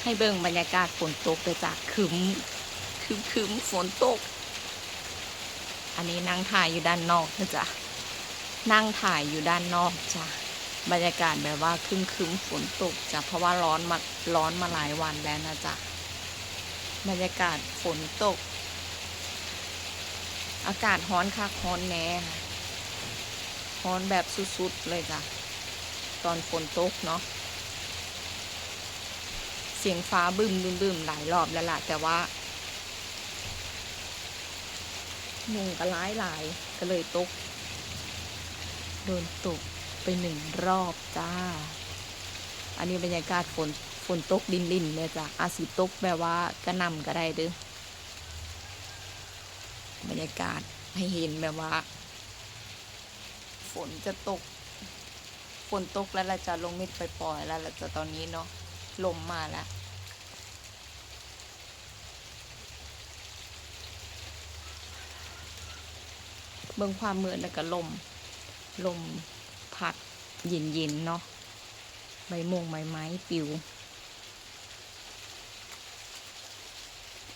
ໃຫ້ເບິ່ງບັນຍາກາດຝົນຕົກເດີຈ້າ ຄຶ້ມ ຄຶ້ມໆ ຝົນຕົກ. ອັນນີ້ນັ່ງຖ່າຍຢູ່ດ້ານນອກເດີຈ້າ ນັ່ງຖ່າຍຢູ່ດ້ານນອກຈ້າ. ບັນຍາກາດແບບວ່າຄຶ້ມໆ ຝົນຕົກຈ້າ ເພາະວ່າຮ້ອນມາ ຮ້ອນມາຫຼາຍວັນແລ້ວນະຈ້າ. ບັນຍາກາດຝົນຕົກ ອາກາດຮ້ອນຄັກຮ້ອນແນ່ ຮ້ອນແບບສຸດໆ ເລີຍຈ້າ ຕອນຝົນຕົກເນາະ. ສຽງຟ້າບຶ້ມໆໆ ຫຼາຍຮອບແລ້ວລະ ແຕ່ວ່າຍຸງກໍຫຼາຍໆ ກໍເລີຍຕົກ ໂດນຕົກໄປໜຶ່ງຮອບຈ້າ. ອັນນີ້ບັນຍາກາດຝົນ ຝົນຕົກລິນໆ ເດີຈ້າ ອາດຊິຕົກແບບວ່າກະໜ່ຳກໍໄດ້ເດີ. ບັນຍາກາດໃຫ້ເຫັນແບບວ່າຝົນຈະຕົກ ຝົນຕົກແລ້ວລະຈ້າ ລົງເມັດປອຍໆ ແລ້ວລະຈ້າ ຕອນນີ້ເນາະ ລົມມາແລ້ວ. ເບິ່ງຄວາມມືດ ແລ້ວກໍລົມ ລົມພັດເຢັນໆ ເນາະ ໃບມົງໃບໄມ້ປິວ.